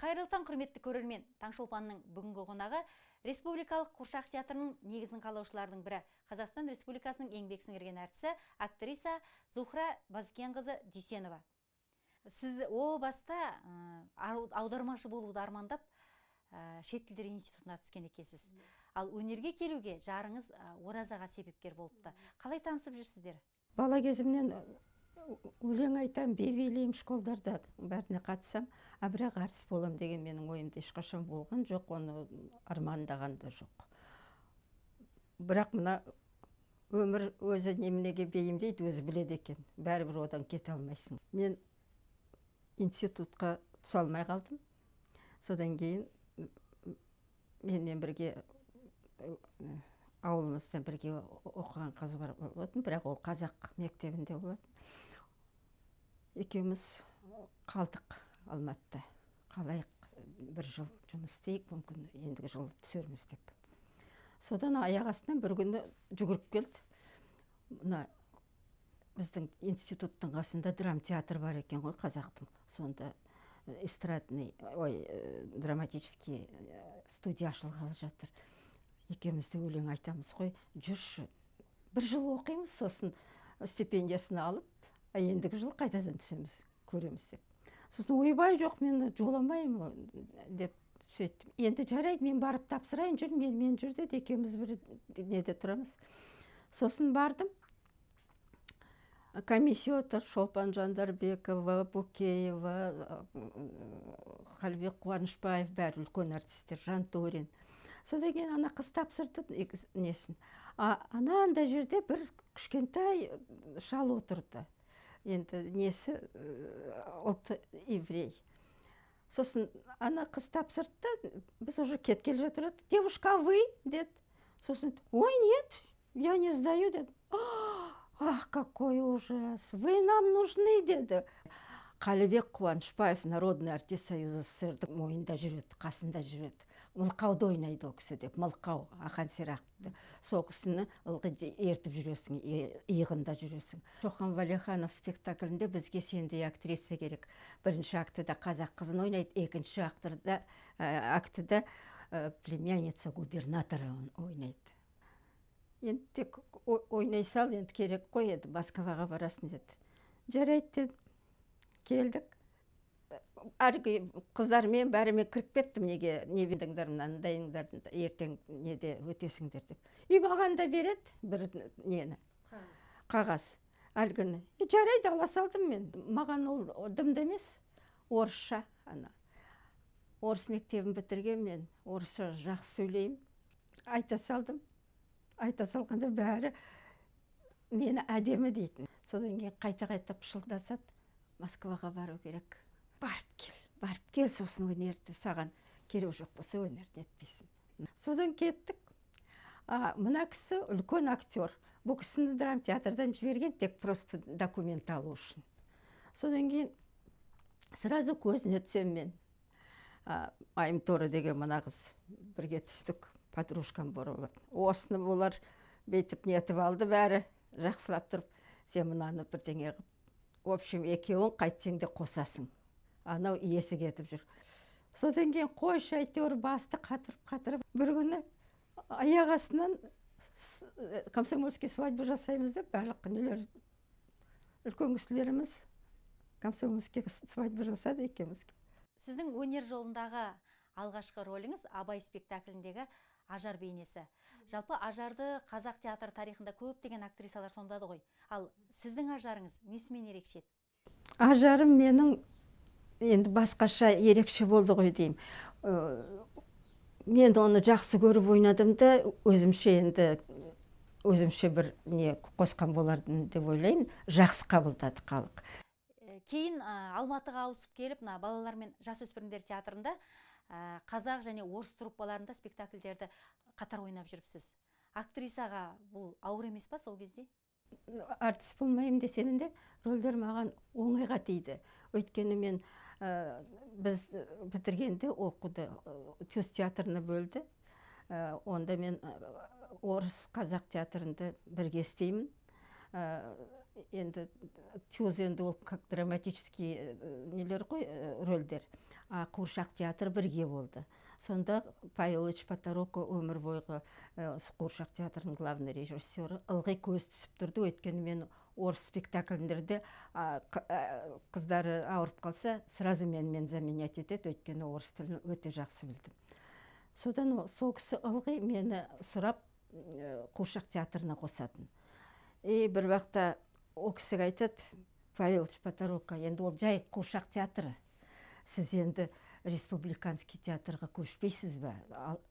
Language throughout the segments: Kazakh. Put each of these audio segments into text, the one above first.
Қайырлы таң, құрметті көрермен. Таңшолпанның бүгінгі қонағы Республикалық қуыршақ театрының негізін қалаушылардың бірі, Қазақстан Республикасының еңбек сіңірген әртісі, актриса Зухра Базыкенқызы Дүйсенова. Сіз о баста аудармашы болуды армандап, шет тілдер институтына түскен екенсіз. Ал өнерге келуге жарыңыз Оразаға себепкер болыпты. Қалай танысып жүрсіздер? Бала кезімнен өлең айтам, би билеймін, школдарда бәріне қатысам, а бірақ әртіс болам деген менің ойымда ешқашан болған жоқ, оны армандаған да жоқ. Бірақ мына өмір өзі неменеге бейімдейді, өзі біледі екен, бәрібір одан кете алмайсың. Мен институтқа түсе алмай қалдым. Содан кейін менімен бірге ауылымызда бірге оқыған қыз бар болатын, бірақ ол қазақ мектебінде болатын. Екеуміз қалдық Алматыда. Қалайық, бір жыл жұмыс істейік, мүмкін ендігі жыл түсерміз деп. Содан аяқ астынан бір күні жүгіріп келді. Мына біздің институттың қасында драм театр бар екен ғой қазақтың. Сонда эстрадный, ой, драматический студия ашылғалы жатыр. Екеуміз де өлең айтамыз ғой, жүрші. Бір жыл оқимыз, сосын стипендиясын алып, ендігі жыл қайтадан түсеміз, көреміз деп. Сосын ойбай жоқ, мен жоламаймын деп сөйттім. Енді жарайды, мен барып тапсырайын, жүр, мен жүр деді, екеуміз бір неде тұрамыз. Сосын бардым. Комиссия отыр, Шолпан Жандарбекова, Букеева, Қалбек Қуанышбаев, бәрі үлкен әртістер, Жантөрин. Содан кейін ана қыз тапсырды несін. Анандай жерде бір кішкентай шал отырды. Енді несі ұлты еврей. Сосын ана қыз тапсырды, біз уже кеткелі жатыр едік. Девушка, вы? Деді. Сосын, ой, нет, я не сдаю, деді. Ах, какой ужас, вы нам нужны, деді. Қалибек Қуанышбаев, народный артист Союза СССР-дің мойнында жүреді, қасында жүреді. Мылқауды ойнайды ол кісі деп, мылқау, Ақан Сирақты. Сол кісіні ылғи ертіп жүресің, иығында жүресің. Шоқан Валиханов спектаклінде бізге сендей актриса керек. Бірінші актыда қазақ қызын ойнайды, екінші актыда племянница губернатора ойнайды. Енді тек ойнай сал, енді керек қой, енді Москваға барасың деді. Жарайды деді. Келдік. Әргі қыздармен бәрімен кіріп кеттім, неге не бердіңдер, мынандайыңдар, ертең неде өтесіңдер деп. И маған да береді бір нені, қағаз. Әлгіні. И жарайды, ала салдым мен. Маған ол дымды емес, орысша ана. Орыс мектебін бітірген мен, орысша жақсы сөйлеймін. Айта салдым. Айта салғанда бәрі мені әдемі дейтін. Содан кейін қайта-қайта пышылдасады, Москваға бару керек. Барып кел, барып кел, сосын өнерді саған керек жоқ болса өнерді нетпейсің. Содан кеттік. Мына кісі үлкен актер. Бұл кісіні драм театрдан жіберген тек просто документ алу үшін. Содан кейін сразу көзіне түсем мен. Айымторы деген мына қыз бірге түстік, подружкам бар болатын. Осыны олар бүйтіп нетіп алды бәрі, жақсылап тұрып, сен мынаны бірдеңе қылып. В общем, екеуін қайтсең де қосасың. Анау иесі кетіп жүр. Содан кейін қойшы әйтеуір басты қатырып-қатырып. Бір күні аяқ астынан комсомольский свадьба жасаймыз деп барлық нелер, үлкен кісілеріміз комсомольский свадьба жасады екеумізге. Сіздің өнер жолындағы алғашқы роліңіз Абай спектакліндегі Ажар бейнесі. Жалпы Ажарды қазақ театр тарихында көптеген актрисалар сомдады ғой. Ал сіздің Ажарыңыз несімен ерекше? Ажарым менің енді басқаша ерекше болды ғой деймін. Мен оны жақсы көріп ойнадым да, өзімше енді өзімше бір не қосқан болардым деп ойлаймын. Жақсы қабылдады халық. Кейін Алматыға ауысып келіп, мына балалар мен жасөспірімдер театрында қазақ және орыс труппаларында спектакльдерді қатар ойнап жүріпсіз. Актрисаға бұл ауыр емес па сол кезде? Артист болмаймын десем де, рөлдер маған оңайға тиді. Өйткені мен біз бітіргенде оқуды төс театрына бөлді. Онда мен орыс қазақ театрында бірге істеймін. Енді тюз енді ол как драматический нелер ғой, рөлдер. А қуыршақ театры бірге болды. Сонда Павел Ильич Потороко, өмір бойғы қуыршақ театрының главный режиссері, ылғи көз түсіп тұрды, өйткені мен орыс спектакльдерде қыздары ауырып қалса, сразу менімен заменять етеді, өйткені орыс тілін өте жақсы білдім. Содан сол кісі ылғи мені сұрап, қуыршақ театрына қосатын. И бір уақытта ол кісіге айтады, Павел Ильич Потороко, енді ол жай қуыршақ театры, сіз енді республиканский театрға көшпейсіз бе,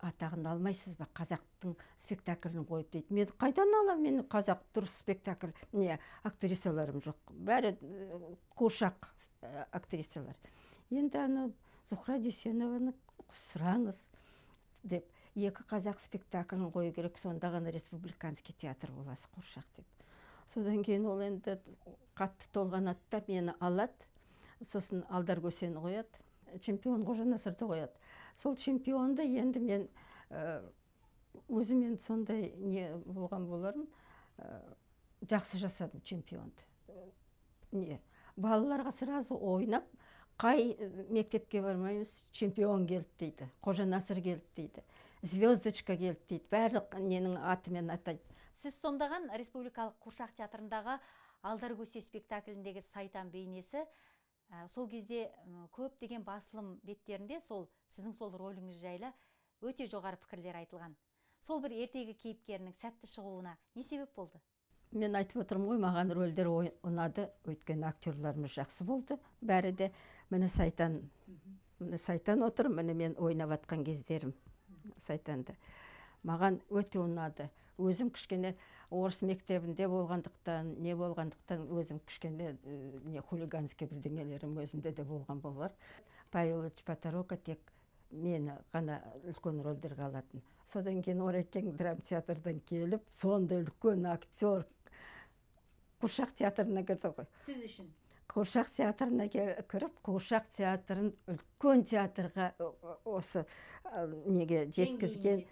атағын алмайсыз ба, қазақтың спектаклін қойып дейді. Мен қайдан аламын, мен қазақ дұрыс спектакль, не, актрисаларым жоқ, бәрі қуыршақ актрисалар. Енді ана Зухра Дүйсенованы сұраңыз деп, екі қазақ спектаклін қою керек, сонда ғана республиканский театр боласыз қуыршақ деп. Содан кейін ол енді қатты толғанады да мені алады, сосын Алдар Көсені қояды, чемпион Қожанасырды қояды. Сол чемпионды енді мен өзім енді сондай не болған болармын, жақсы жасадым чемпионды. Не, балаларға сразу ойнап, қай мектепке бармаймыз, чемпион келді дейді, Қожанасыр келді дейді, звездочка келді дейді, барлық ненің атымен атайды. Сіз сомдаған республикалық қуыршақ театрындағы Алдар Көсе спектакліндегі сайтан бейнесі сол кезде көптеген басылым беттерінде сол сіздің сол рөліңіз жайлы өте жоғары пікірлер айтылған. Сол бір ертегі кейіпкерінің сәтті шығуына не себеп болды? Мен айтып отырмын ғой, маған рөлдер ұнады, өйткені актерларымыз жақсы болды. Бәрі де міне сайтан, міне сайтан отыр, міне мен ойнап атқан кездерім сайтанды. Маған өте ұнады. Өзім кішкене орыс мектебінде болғандықтан, не болғандықтан өзім кішкене не хулиганский бірдеңелерім өзімде де болған болар. Павел Ильич Потороко тек мені ғана үлкен рөлдерге алатын. Содан кейін Орекең драмтеатрдан келіп, сондай үлкен актер қуыршақ театрына кірді ғой. Сіз үшін? Қуыршақ театрына кіріп, қуыршақ театрын үлкен театрға осы неге жеткізген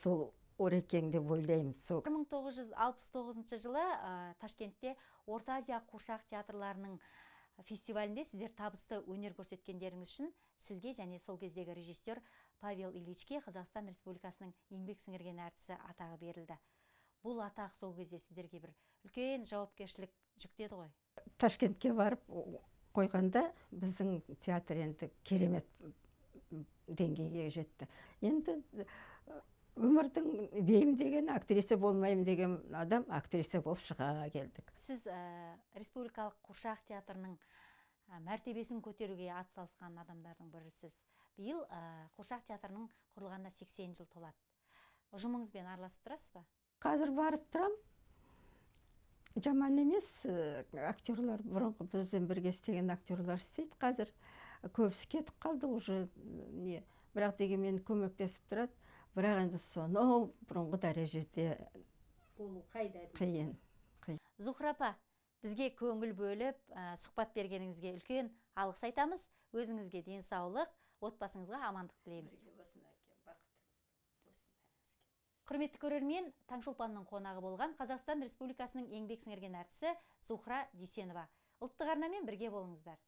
сол Орекең деп ойлаймын. Сол 1969 жылы Ташкентте Орта Азия қуыршақ театрларының фестивалінде сіздер табысты өнер көрсеткендеріңіз үшін сізге және сол кездегі режиссер Павел Ильичке Қазақстан Республикасының еңбек сіңірген әртісі атағы берілді. Бұл атақ сол кезде сіздерге бір үлкен жауапкершілік жүктеді ғой. Ташкентке барып қойғанда біздің театр енді керемет деңгейге жетті. Енді өмірдің бейім деген актриса болмаймын деген адам актриса болып шыға келдік. Сіз республикалық қуыршақ театрының мәртебесін көтеруге атсалысқан адамдардың бірісіз. Биыл қуыршақ театрының құрылғанына 80 жыл толады. Ұжымыңызбен араласып тұрасыз ба? Қазір барып тұрам. Жаман емес, актерлар бұрынғы бізбен бірге істеген актерлар істейді қазір. Көбісі кетіп қалды уже, не, бірақ дегенмен көмектесіп тұрады. Бірақ енді сонау бұрынғы дәрежеде болу қайда дейсіз? Қиын, қиын. Зухра апа, бізге көңіл бөліп, сұхбат бергеніңізге үлкен алғыс айтамыз. Өзіңізге денсаулық, отбасыңызға амандық тілейміз. Құрметті көрермен, Таңшолпанның қонағы болған Қазақстан Республикасының еңбек сіңірген әртісі Зухра Дүйсенова. Ұлттық арнамен бірге болыңыздар.